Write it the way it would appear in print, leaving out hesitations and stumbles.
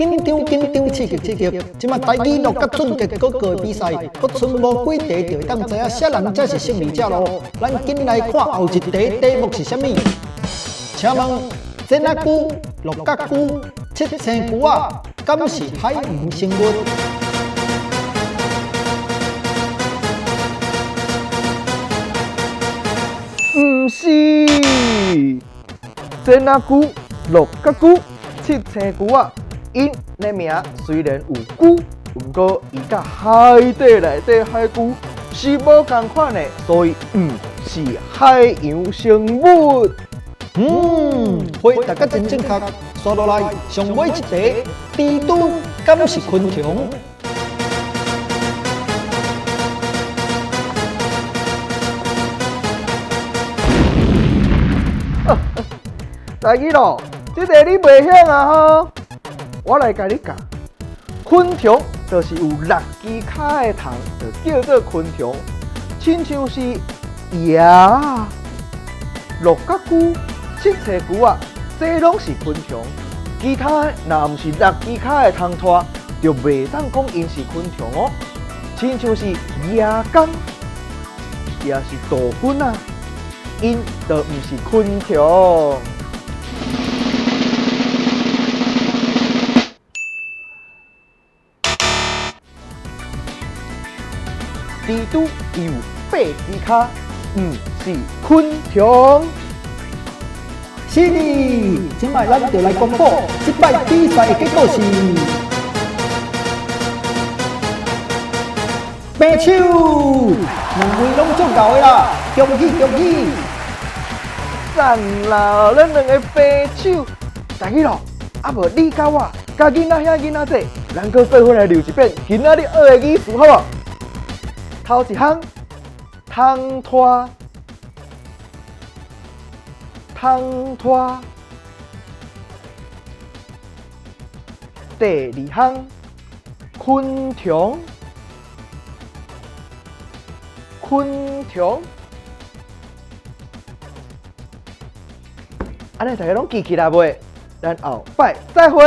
緊張緊張，刺激刺激！這馬台語落甲準結果個比賽，閣賰無幾題就會當知影啥人才是勝利者囉。咱緊來看後一題題目是啥物？請問剪仔龜、鹿角龜、七星龜仔，敢是海洋生物？毋是，剪仔龜、鹿角龜、七星龜仔，𪜶的名雖然有龜，毋過伊佮海底內底海龜是無仝款的，所以毋是海洋生物。回答甲真正確。煞落來，上尾一題，蜘蛛敢是昆蟲？大吉咯，這題你袂曉啊吼！我來共你教，昆蟲就是有六支跤的蟲，就叫做昆蟲。親像是蛾、鹿角龜、七星龜仔，這攏是昆蟲。其他的若毋是六支跤的蟲拖，就袂當講𪜶是昆蟲哦。親像是蜈蚣，也是杜鵑啊，𪜶就毋是昆蟲。蜘蛛伊有八支跤，毋是昆蟲。是的，這擺咱就來公布這擺比賽的結果是白手，兩位攏足𠢕的啦，恭喜恭喜！讚啦，咱兩個白手，大吉咯，啊無你佮我，佮囡仔兄囡仔姊，咱閣做伙來溜一遍今仔日學的語詞，好無？頭一項，蟲拖，蟲拖。第二項，昆蟲，昆蟲。按呢大家攏記起來未？咱後擺再會。